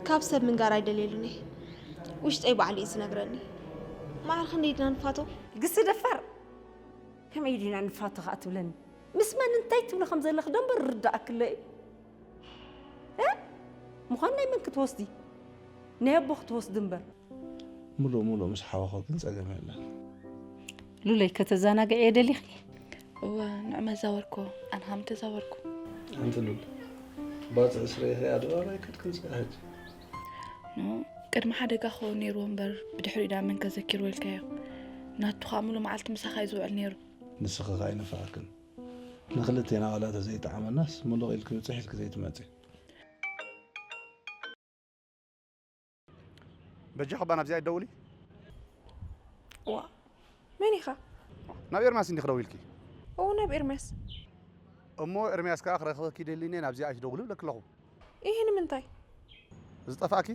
ካብ ሰብ ምንጋር ኣይደልየሉን እየ። ውሽጠይ ባዕሉ እዩ ዝነግረኒ። ማዕረ ክንደይ ድና ንፋቶ? ግሲ ደፋር! ከመይ ዲና ንፋቶ ከኣ ትብለኒ? ምስ መን እንታይ ትብሊ ከም ዘለኺ ደንበር ርዳእክለ እዩ። እ? ምዃን ናይ መን ክትወስዲ? ናይ ኣቦ ክትወስዲ እምበር። ምሉእ ምሉእ ምስ ሓወኸ ግን ጸገም የለን። ሉለይ፣ ከተዘናግዕዮ ደሊኺ? እወ፣ ንዑ መዛወርኮ፣ ኣነ ኸም ተዛወርኩ። ኣንቲ ሉል፣ ባጽዕ ስረይ ኸኣ ዶ ኣባይ ከድክን ጽናሕኪ? ኖ፣ ቅድሚ ሓደጋ ክኸውን ነይርዎ እምበር፣ ብድሕሪኡ ደኣ መን ከዘኪርዎ ኢልካዮ? ናቱ ኸኣ ምሉእ መዓልቲ ምሳኻ እዩ ዝውዕል ነይሩ። ንስኺ ኸኣ ኣይነፍዓክን። ንኽልቴና ዋላ ተዘይጠዓመናስ፣ ምሉቕ ኢልኪ ብጽሕ ኢልኪ ዘይትመጺ። በጃኺ እባ ናብዚኣ ኣይትደውሊ። ዋ፣ መን ኢኻ? ናብ ኤርምያስ እንዲኺ ደዊልኪ? እው፣ ናብ ኤርምያስ። እሞ ኤርምያስ ከኣ ክረኽበኪ ደሊኒ እየ፣ ናብዚኣ ኣይትደውሊ ብለኪ ኣለኹ። ኢሂ፣ ንምንታይ? ዝጠፍኣኪ?